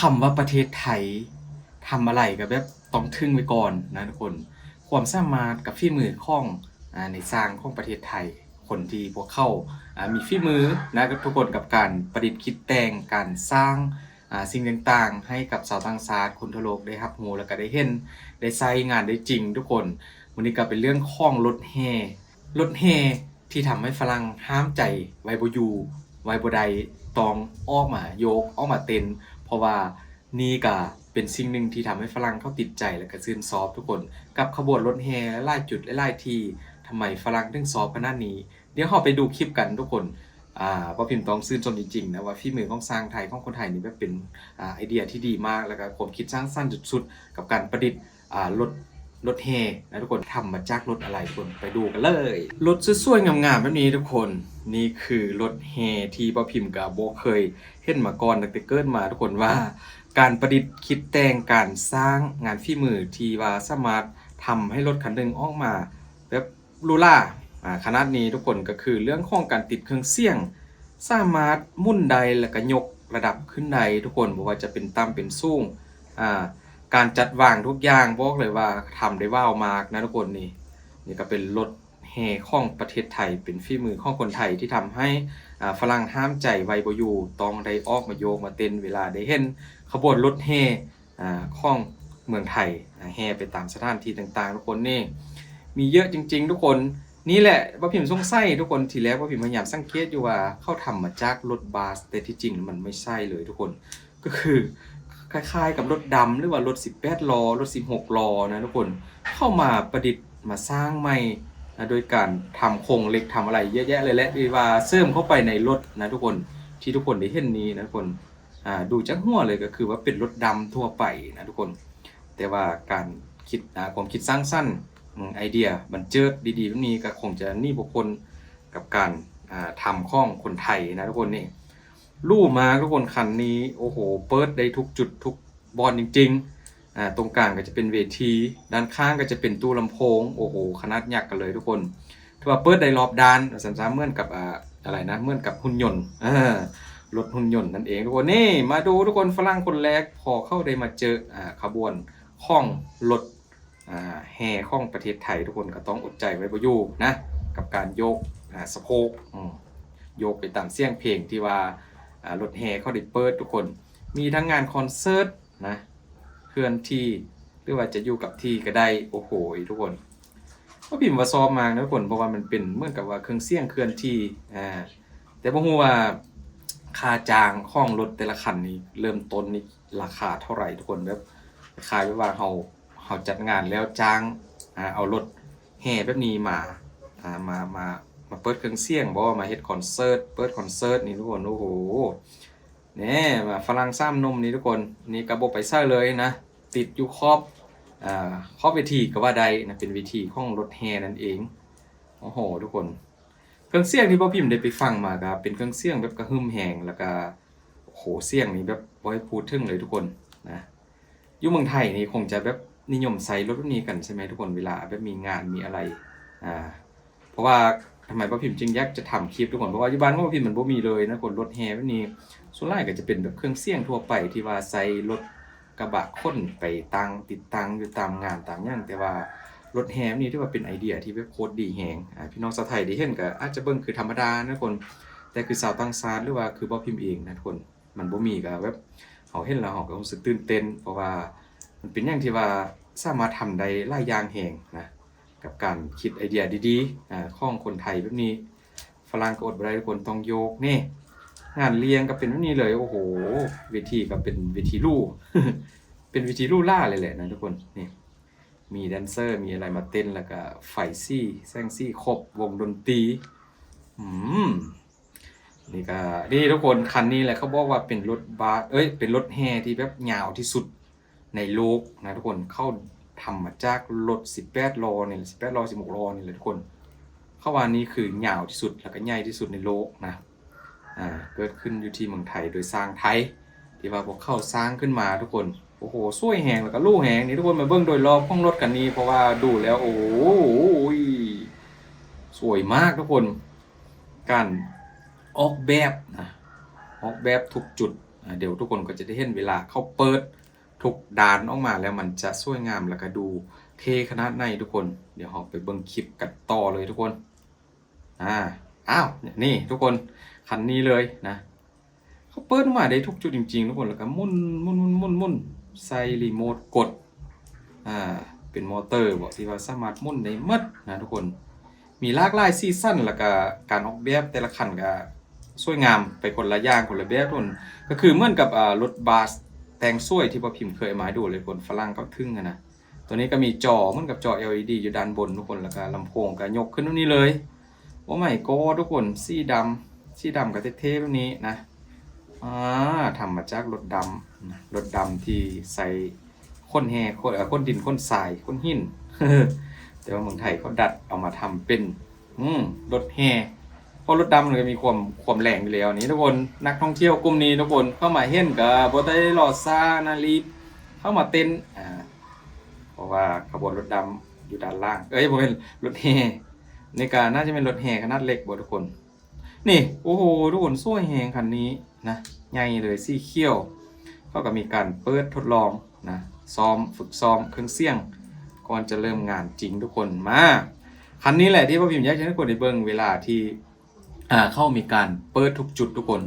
ຄຳວ່າປະເທດໄທ ທຳອະໄລກໍແບບຕ້ອງເຖິງໄວ້ກ່ອນນະທຸກຄົນ. ຄວາມສາມາດກັບຝີມືຂອງ ອາ ໃນຊ່າງຂອງປະເທດໄທ ຄົນທີ່ພວກເຂົາ ອາ ມີຝີມືນະທຸກຄົນ ກັບການປະດິດຄິດແຕ່ງ ການສ້າງ ອາ ສິ່ງຕ່າງໆ ໃຫ້ກັບຊາວຕ່າງຊາດ ຄົນທົ່ວໂລກໄດ້ຮັບຮູ້ ແລ້ວກໍໄດ້ເຫັນ ໄດ້ໃຊ້ງານໄດ້ຈິງທຸກຄົນ. ມື້ນີ້ກໍເປັນເລື່ອງຂອງລົດແຫ່ ລົດແຫ່ທີ່ທຳໃຫ້ຝຣັ່ງຫ້າມໃຈໄວ້ບໍ່ຢູ່ ໄວ້ບໍ່ໄດ້ ຕ້ອງອອກມາໂຍກ ອອກມາເຕັ້ນ ເພາະວ່ານີ້ກະເປັນສິ່ງໜຶ່ງທີ່ທຳໃຫ້ຝຣັ່ງເຂົາຕິດໃຈ ແລະກະຊື່ນຊອບທຸກຄົນ ກັບຂະບວນລົດແຫ່ຫຼາຍໆຈຸດ ຫຼາຍໆທີ່ ທຳໄມຝຣັ່ງເຖິງຊອບຂະໜາດນີ້? ດຽວເຮົາໄປດູຄລິບກັນທຸກຄົນ. ອາ ປ້າພິມຕ້ອງຊື່ນຊົມຈິງໆນະ ວ່າຝີມືຂອງຊ່າງໄທ ຂອງຄົນໄທນີ້ແບບເປັນ ອາ ໄອເດຍທີ່ດີມາກ ແລະກະຄວາມຄິດສ້າງສັນສຸດໆ ກັບການປະດິດ ອາ ລົດ ລົດແຫ່ນະທຸກຄົນ. ທຳມາຈາກລົດອະໄລທຸກຄົນ? ໄປດູກັນເລີຍ. ລົດສວຍໆງາມໆແບບນີ້ທຸກຄົນ ນີ້ຄືລົດແຫ່ທີ່ປ້າພິມກະບໍ່ເຄີຍເຫັນມາກ່ອນ ຕັ້ງແຕ່ເກີດມາທຸກຄົນ ວ່າການປະດິດຄິດແຕ່ງ ການສ້າງງານຝີມືທີ່ວ່າສາມາດທຳໃຫ້ລົດຄັນໜຶ່ງອອກມາແບບຫຼູຫຼາ ອາ ຂະໜາດນີ້ທຸກຄົນ. ກໍຄືເລື່ອງຂອງການຕິດເຄື່ອງສຽງ ສາມາດໝູນໄດ້ ແລະກະຍົກລະດັບຂຶ້ນໄດ້ທຸກຄົນ ບໍ່ວ່າຈະເປັນຕ່ຳເປັນສູງ ອາ ການຈັດວາງທຸກຢ່າງ ບອກເລີຍວ່າທຳໄດ້ວ້າວມາກນະທຸກຄົນ. ນີ້ ນີ້ກໍເປັນລົດແຫ່ຂອງປະເທດໄທ ເປັນຝີມືຂອງຄົນໄທທີ່ທຳໃຫ້ ອາ ຝຣັ່ງຫ້າມໃຈໄວ້ບໍ່ຢູ່ ຕ້ອງໄດ້ອອກມາໂຍກມາເຕັ້ນ ເວລາໄດ້ເຫັນຂະບວນລົດແຫ່ ອາ ຂອງເມືອງໄທ ອາ ແຫ່ໄປຕາມສະຖານທີ່ຕ່າງໆທຸກຄົນ. ນີ້ມີເຍອະຈິງໆທຸກຄົນ. ນີ້ແຫຼະ ປ້າພິມສົງໄສທຸກຄົນ ທີແລກປ້າພິມພະຍາຍາມສັງເກດຢູ່ວ່າເຂົາທຳມາຈາກລົດບັສ ແຕ່ທີ່ຈິງມັນບໍ່ໃຊ່ເລີຍທຸກຄົນ. ກໍຄືຄ້າຍໆກັບລົດດຳ ຫຼືວ່າລົດສິບແປດລໍ້ ລົດສິບຫົກລໍ້ນະທຸກຄົນ ເຂົາມາປະດິດມາສ້າງໃໝ່ນະ ໂດຍການທຳໂຄງເຫຼັກ ທຳອະໄລເຍອະແຍະເລີຍແຫຼະ ທີ່ວ່າເສີມເຂົ້າໄປໃນລົດນະທຸກຄົນ ທີ່ທຸກຄົນໄດ້ເຫັນນີ້ນະທຸກຄົນ. ອາ ດູຈາກຫົວເລີຍກໍຄືວ່າເປັນລົດດຳທົ່ວໄປນະທຸກຄົນ ແຕ່ວ່າການຄິດ ອາ ຄວາມຄິດສ້າງສັນ ອາ ໄອເດຍບັນເຈີດດີໆແບບນີ້ ກໍຄົງຈະໜີບໍ່ພົ້ນກັບການ ອາ ທຳຂອງຄົນໄທນະທຸກຄົນ. ນີ້ຫຼູມາກທຸກຄົນ ຄັນນີ້ ໂອ້ໂຫ ເປີດໄດ້ທຸກຈຸດທຸກບ່ອນຈິງໆ. ອາ ຕົງກາງກໍຈະເປັນເວທີ ດ້ານຂ້າງກໍຈະເປັນຕູ້ລຳໂພງ ໂອ້ໂຫ ຂະໜາດຍັກກັນເລີຍທຸກຄົນ. ຖືວ່າເປີດໄດ້ຮອບດ້ານວ່າຊັ້ນຊະ ເໝືອນກັບ ອາ ອະໄລນະ ເໝືອນກັບຫຸ່ນຍົນ ເອີ ລົດຫຸ່ນຍົນນັ້ນເອງທຸກຄົນ. ນີ້ມາດູທຸກຄົນ ຝຣັ່ງຄົນແລກ ພໍເຂົາໄດ້ມາເຈີ ອາ ຂະບວນຂອງລົດ ອາ ແຫ່ຂອງປະເທດໄທ ທຸກຄົນກໍຕ້ອງອົດໃຈໄວ້ບໍ່ຢູ່ນະ ກັບການໂຍກ ອາ ສະໂພກ ອືມ ໂຍກໄປຕາມສຽງເພງທີ່ວ່າ ອາ ລົດແຫ່ເຂົາໄດ້ເປີດທຸກຄົນ. ມີທັງງານຄອນເສີດນະ ເຄື່ອນທີ່ ຫຼືວ່າຈະຢູ່ກັບທີ່ກໍໄດ້. ໂອ້ໂຫ ທຸກຄົນ ກໍພິມວ່າຊອບມາກນະທຸກຄົນ ເພາະວ່າມັນເປັນເໝືອນກັບວ່າເຄື່ອງສຽງເຄື່ອນທີ່ ອາ ແຕ່ບໍ່ຮູ້ວ່າຄ່າຈ້າງຂອງລົດແຕ່ລະຄັນນີ້ ເລີ່ມຕົ້ນນີ້ລາຄາເທົ່າໃດທຸກຄົນ. ແບບຄ້າຍໆແບບວ່າເຮົາ ເຮົາຈັດງານແລ້ວຈ້າງ ອາ ເອົາລົດແຫ່ແບບນີ້ມາ ອາ ມາ ມາ ມາເປີດເຄື່ອງສຽງບໍ ມາເຮັດຄອນເສີດ ເປີດຄອນເສີດນີ້ທຸກຄົນ. ໂອ້ໂຫ ແນ່ ມາຝຣັ່ງສາມໜຸ່ມນີ້ທຸກຄົນ ນີ້ກໍບໍ່ໄປໃສເລີຍນະ ຕິດຢູ່ຂອບ ອາ ຂອບເວທີກໍວ່າໄດ້ນະ ເປັນເວທີຂອງລົດແຫ່ນັ້ນເອງ. ໂອ້ໂຫ ທຸກຄົນ ເຄື່ອງສຽງທີ່ບໍ່ພິມໄດ້ໄປຟັງມາກໍເປັນເຄື່ອງສຽງແບບກະຫຶ່ມແຮງ ແລ້ວກໍ ໂອ້ໂຫ ສຽງນີ້ແບບບໍ່ໃຫ້ພູດເຖິງເລີຍທຸກຄົນນະ. ຢູ່ເມືອງໄທນີ້ຄົງຈະແບບນິຍົມໃຊ້ລົດແບບນີ້ກັນໃຊ່ໄໝທຸກຄົນ ເວລາແບບມີງານມີອະໄລ ອາ ເພາະວ່າທຳໄມປ້າພິມຈຶ່ງຢາກຈະທຳຄລິບທຸກຄົນ ເພາະວ່າຢູ່ບ້ານຂອງປ້າພິມມັນບໍ່ມີເລີຍນະທຸກຄົນ ລົດແຫ່ແບບນີ້. ສ່ວນຫຼາຍກໍຈະເປັນແບບເຄື່ອງສຽງທົ່ວໄປທີ່ວ່າໃຊ້ລົດກະບະຂົນໄປຕັ້ງ ຕິດຕັ້ງຢູ່ຕາມງານຕາມຫຍັງ ແຕ່ວ່າລົດແຫ່ແບບນີ້ຖືວ່າເປັນໄອເດຍທີ່ແບບໂຄດດີແຮງ. ອາ ພີ່ນ້ອງຊາວໄທໄດ້ເຫັນກໍອາດຈະເບິ່ງຄືທຳມະດານະທຸກຄົນ ແຕ່ຄືຊາວຕ່າງຊາດ ຫຼືວ່າຄືປ້າພິມເອງນະທຸກຄົນ ມັນບໍ່ມີ ກໍແບບເຮົາເຫັນແລ້ວເຮົາກໍຮູ້ສຶກຕື່ນເຕັ້ນ ເພາະວ່າມັນເປັນຫຍັງທີ່ວ່າສາມາດທຳໄດ້ຫຼາຍຢ່າງແຮງນະ ກັບການຄິດໄອເດຍດີໆ ອາ ຂອງຄົນໄທແບບນີ້. ຝຣັ່ງກໍອົດບໍ່ໄດ້ທຸກຄົນ ຕ້ອງໂຍກ. ນີ້ງານລ້ຽງກໍເປັນແບບນີ້ເລີຍ ໂອ້ໂຫ ເວທີກໍເປັນເວທີຫຼູ ເປັນເວທີຫຼູຫຼາເລີຍແຫຼະນະທຸກຄົນ. ນີ້ມີແດນເຊີ ມີອະໄລມາເຕັ້ນ ແລ້ວກໍໄຟສີ ແສງສີຄົບ ວົງດົນຕີ ອືມ ນີ້ກໍ ນີ້ທຸກຄົນ ຄັນນີ້ແຫຼະ ເຂົາບອກວ່າເປັນລົດບາສ ເອີຍ ເປັນລົດແຫ່ທີ່ແບບຍາວທີ່ສຸດໃນໂລກນະທຸກຄົນ. ເຂົາທຳມາຈາກລົດສິບແປດລໍ້ນີ້ ສິບແປດລໍ້ ສິບຫົກລໍ້ນີ້ແຫຼະທຸກຄົນ. ເຂົາວ່ານີ້ຄືຍາວທີ່ສຸດ ແລ້ວກໍໃຫຍ່ທີ່ສຸດໃນໂລກນະ ອາ ເກີດຂຶ້ນຢູ່ທີ່ເມືອງໄທ ໂດຍຊ່າງໄທ ທີ່ວ່າພວກເຂົາສ້າງຂຶ້ນມາທຸກຄົນ. ໂອ້ໂຫ ສວຍແຮງ ແລ້ວກໍຫຼູແຮງ. ນີ້ທຸກຄົນມາເບິ່ງໂດຍລອບຂອງລົດຄັນນີ້ ເພາະວ່າດູແລ້ວ ໂອ້ຍ ສວຍມາກທຸກຄົນ. ການອອກແບບນະ ອອກແບບທຸກຈຸດ ອາ ດຽວທຸກຄົນກໍຈະໄດ້ເຫັນເວລາເຂົາເປີດທຸກດ່ານອອກມາແລ້ວ ມັນຈະສວຍງາມ ແລ້ວກໍດູເທ່ຂະໜາດໃດທຸກຄົນ. ດຽວເຮົາໄປເບິ່ງຄລິບກັນຕໍ່ເລີຍທຸກຄົນ. ອາ ອ້າວ ນີ້ທຸກຄົນ ຄັນນີ້ເລີຍນະ ເຂົາເປີດມາໄດ້ທຸກຈຸດຈິງໆ ທຸກຄົນ ແລ້ວກໍໝຸນ ໝຸນ ໝຸນ ໝຸນ ໝຸນ ໃສ່ຣີໂມດກົດ ອາ ເປັນມໍເຕີເບາະ ທີ່ວ່າສາມາດໝຸນໄດ້ໝົດນະທຸກຄົນ. ມີຫຼາກຫຼາຍສີສັນ ແລ້ວກໍການອອກແບບແຕ່ລະຄັນກໍສວຍງາມໄປຄົນລະຢ່າງຄົນລະແບບທຸກຄົນ. ກໍຄືເໝືອນກັບ ອາ ລົດບາສແຕ່ງສວຍທີ່ພໍ່ພິມເຄີຍເອົາມາໃຫ້ດູເລີຍທຸກຄົນ ຝຣັ່ງເຂົາເຖິງຫັ້ນນະ. ຕົວນີ້ກໍມີຈໍເໝືອນກັບຈໍ ແອລອີດີ ຢູ່ດ້ານບົນທຸກຄົນ ແລ້ວກໍລຳໂພງກໍຍົກຂຶ້ນແບບນີ້ເລີຍ. ໂອ້ມາຍກອດທຸກຄົນ ສີດຳ ສີດຳກໍເທ່ໆແບບນີ້ນະ. ອາ ທຳມາຈາກລົດດຳນະ ລົດດຳທີ່ໃສ່ຂົນແຮ່ ຂົນ ເອີ ຂົນດິນ ຂົນຊາຍ ຂົນຫີນ ແຕ່ວ່າເມືອງໄທເຂົາດັດເອົາມາທຳເປັນ ອືມ ລົດແຮ່ ເພາະລົດດຳມັນກໍມີຄວາມ ຄວາມແຮງຢູ່ແລ້ວນີ້ທຸກຄົນ. ນັກທ່ອງທ່ຽວກຸ່ມນີ້ທຸກຄົນເຂົ້າມາເຫັນກໍບໍ່ໄດ້ລໍຊ້ານະ ຣີບເຂົ້າມາເຕັ້ນ ອາ ເພາະວ່າຂະບວນລົດດຳຢູ່ດ້ານຫຼັງ ເອີຍ ບໍ່ແມ່ນ ລົດແຮ່ ນີ້ກໍໜ້າຈະແມ່ນລົດແຮ່ຂະໜາດເລັກບໍ່ທຸກຄົນ. ນີ້ ໂອ້ໂຫ ທຸກຄົນ ສວຍແຮງຄັນນີ້ນະ ໃຫຍ່ເລີຍ ສີຂຽວ. ເຂົາກໍມີການເປີດທົດລອງນະ ຊ້ອມ ຝຶກຊ້ອມເຄື່ອງສຽງກ່ອນຈະເລີ່ມງານຈິງທຸກຄົນ. ມາ ຄັນນີ້ແຫຼະທີ່ພໍ່ພິມຢາກໃຫ້ທຸກຄົນໄດ້ເບິ່ງເວລາທີ່ ອາ ເຂົາມີການເປີດທຸກຈຸດທຸກຄົນ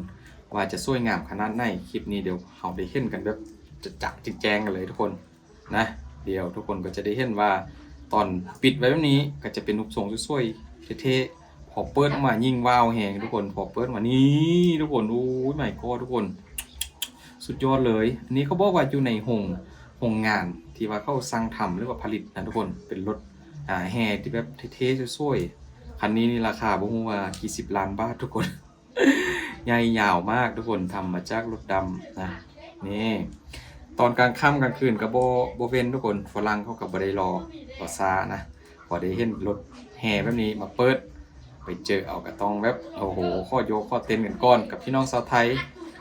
ວ່າຈະສວຍງາມຂະໜາດໃດ. ຄລິບນີ້ດຽວເຮົາໄດ້ເຫັນກັນແບບຈະໆແຈ້ງໆກັນເລີຍທຸກຄົນນະ. ດຽວທຸກຄົນກໍຈະໄດ້ເຫັນວ່າຕອນປິດໄວ້ແບບນີ້ກໍຈະເປັນຮູບຊົງສວຍໆເທ່ໆ ພໍເປີດອອກມາຍິ່ງວ້າວແຮງທຸກຄົນ. ພໍເປີດມານີ້ທຸກຄົນ ໂອ້ຍມາຍກອດທຸກຄົນ ສຸດຍອດເລີຍ. ອັນນີ້ເຂົາບອກວ່າຢູ່ໃນໂຮງ ໂຮງງານທີ່ວ່າເຂົາສັ່ງທຳ ຫຼືວ່າຜະລິດນະທຸກຄົນ ເປັນລົດ ອາ ແຮ່ທີ່ແບບເທ່ໆ ສວຍໆ. ຄັນນີ້ນີ້ລາຄາບໍ່ຮູ້ວ່າກີ່ສິບລ້ານບາດທຸກຄົນ ໃຫຍ່ຍາວມາກທຸກຄົນ ທຳມາຈາກລົດດຳນະ. ນີ້ ຕອນກາງຄ່ຳກາງຄືນກໍບໍ່ ບໍ່ເວັ້ນທຸກຄົນ ຝຣັ່ງເຂົາກໍບໍ່ໄດ້ລໍ ລໍຊ້ານະ. ພໍໄດ້ເຫັນລົດແຮ່ແບບນີ້ມາເປີດ ໄປເຈີເອົາກໍຕ້ອງແບບ ໂອ້ໂຫ ຂໍໂຍກຂໍເຕັ້ນກັນກ່ອນກັບພີ່ນ້ອງຊາວໄທ.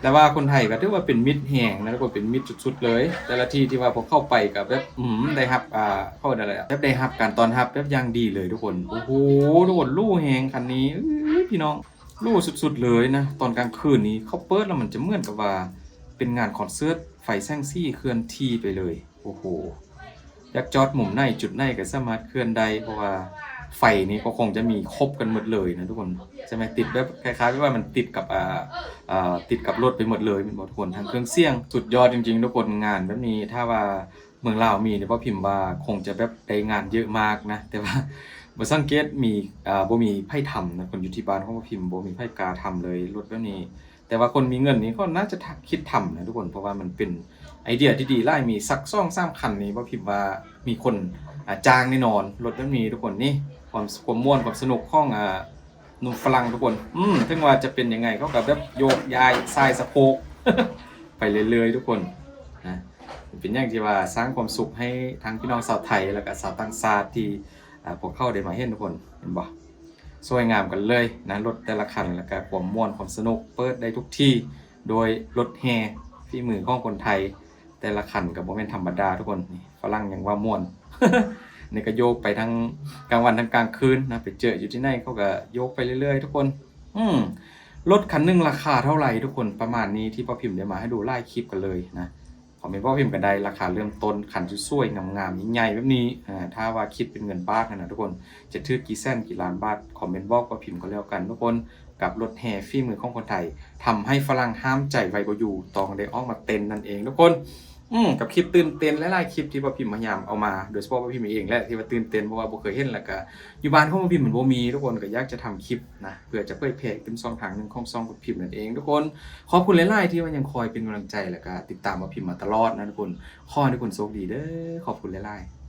ແຕ່ວ່າຄົນໄທກໍຖືວ່າເປັນມິດແຮງນະທຸກຄົນ ເປັນມິດສຸດໆເລີຍ. ແຕ່ລະທີ່ທີ່ວ່າພວກເຂົາໄປກໍແບບ ອືມ ໄດ້ຮັບ ອາ ເຂົາເອີ້ນຫຍັງ ແບບໄດ້ຮັບການຕ້ອນຮັບແບບຢ່າງດີເລີຍທຸກຄົນ. ໂອ້ໂຫ ທຸກຄົນ ຫຼູແຮງຄັນນີ້ ເອີຍ ພີ່ນ້ອງ ຫຼູສຸດໆເລີຍນະ. ຕອນກາງຄືນນີ້ເຂົາເປີດແລ້ວມັນຈະເໝືອນກັບວ່າເປັນງານຄອນເສີດ ໄຟແສງສີເຄື່ອນທີ່ໄປເລີຍ. ໂອ້ໂຫ ຢາກຈອດມຸມໃດຈຸດໃດກໍສາມາດເຄື່ອນໄດ້ ເພາະວ່າໄຟນີ້ກໍຄົງຈະມີຄົບກັນໝົດເລີຍນະທຸກຄົນ ໃຊ່ໄໝ? ຕິດແບບ ຄ້າຍໆແບບວ່າມັນຕິດກັບ ອາ ອາ ຕິດກັບລົດໄປໝົດເລີຍແມ່ນບໍ່ທຸກຄົນ? ທັງເຄື່ອງສຽງ ສຸດຍອດຈິງໆທຸກຄົນ. ງານແບບນີ້ຖ້າວ່າເມືອງລາວມີນີ້ ພໍ່ພິມວ່າຄົງຈະແບບໄດ້ງານເຍອະມາກນະ. ແຕ່ວ່າບໍ່ສັງເກດມີ ອາ ບໍ່ມີໃຜທຳນະ ຄົນຢູ່ທີ່ບ້ານຂອງພໍ່ພິມບໍ່ມີໃຜກ້າທຳເລີຍ ລົດແບບນີ້. ແຕ່ວ່າຄົນມີເງິນນີ້ເຂົາໜ້າຈະຄິດທຳນະທຸກຄົນ ເພາະວ່າມັນເປັນໄອເດຍທີ່ດີຫຼາຍ. ມີສັກສອງສາມຄັນນີ້ ບໍ່ພິມວ່າມີຄົນ ອາ ຈ້າງແນ່ນອນ ລົດແບບນີ້ທຸກຄົນ. ນີ້ຄວາມ ຄວາມມ່ວນຄວາມສະໜຸກຂອງ ອາ ໜຸ່ມຝຣັ່ງທຸກຄົນ. ອືມ ເຖິງວ່າຈະເປັນຍັງໄງ ເຂົາກໍແບບໂຍກຍ້າຍສາຍສະໂພກໄປເລື້ອຍໆທຸກຄົນນະ. ເປັນຫຍັງທີ່ວ່າສ້າງຄວາມສຸກໃຫ້ທັງພີ່ນ້ອງຊາວໄທ ແລ້ວກໍຊາວຕ່າງຊາດທີ່ ອາ ພວກເຂົາໄດ້ມາເຫັນທຸກຄົນ ເຫັນບໍ່? ສວຍງາມກັນເລີຍນະ ລົດແຕ່ລະຄັນ ແລ້ວກະຄວາມມ່ວນຄວາມສະໜຸກ ເປີດໄດ້ທຸກທີ່ ໂດຍລົດແຫ່ຝີມືຂອງຄົນໄທ. ແຕ່ລະຄັນກໍບໍ່ແມ່ນທຳມະດາທຸກຄົນ ນີ້ຝຣັ່ງຍັງວ່າມ່ວນ ນີ້ກໍໂຍກໄປທັງກາງວັນທັງກາງຄືນນະ. ໄປເຈີຢູ່ທີ່ໃດເຂົາກໍໂຍກໄປເລື້ອຍໆທຸກຄົນ. ອືມ ລົດຄັນໜຶ່ງລາຄາເທົ່າໃດທຸກຄົນ? ປະມານນີ້ ທີ່ພໍ່ພິມໄດ້ມາໃຫ້ດູຫຼາຍຄລິບກັນເລີຍນະ. ຄອມເມັນບອກພິມກັນໄດ້ ລາຄາເລີ່ມຕົ້ນ ຄັນສວຍໆ ງາມໆ ໃຫຍ່ໆ ແບບນີ້ ອາ ຖ້າວ່າຄິດເປັນເງິນບາດຫັ້ນນະທຸກຄົນ ຈະຖືກກີ່ແສນກີ່ລ້ານບາດ ຄອມເມັນບອກວ່າພິມກໍແລ້ວກັນທຸກຄົນ. ກັບລົດແຫ່ຝີມືຂອງຄົນໄທ ທຳໃຫ້ຝຣັ່ງຫ້າມໃຈໄວ້ບໍ່ຢູ່ ຕ້ອງໄດ້ອອກມາເຕັ້ນນັ້ນເອງທຸກຄົນ. ອືມ ກັບຄລິບຕື່ນເຕັ້ນຫຼາຍໆຄລິບທີ່ວ່າພິມພະຍາຍາມເອົາມາ ໂດຍສະເພາະວ່າພິມເອງແຫຼະທີ່ວ່າຕື່ນເຕັ້ນ ເພາະວ່າບໍ່ເຄີຍເຫັນ ແລ້ວກະຢູ່ບ້ານຂອງພິມມັນບໍ່ມີທຸກຄົນ ກໍຢາກຈະທຳຄລິບ ນະ ເພື່ອຈະເຜີຍແຜ່ເປັນຊ່ອງທາງໜຶ່ງຂອງຊ່ອງຂອງພິມນັ້ນເອງທຸກຄົນ. ຂອບຄຸນຫຼາຍໆທີ່ວ່າຍັງຄອຍເປັນກຳລັງໃຈ ແລ້ວກະຕິດຕາມວ່າພິມມາຕະຫຼອດນະທຸກຄົນ. ຂໍໃຫ້ທຸກຄົນໂຊກດີເດີ້. ຂອບຄຸນຫຼາຍໆ.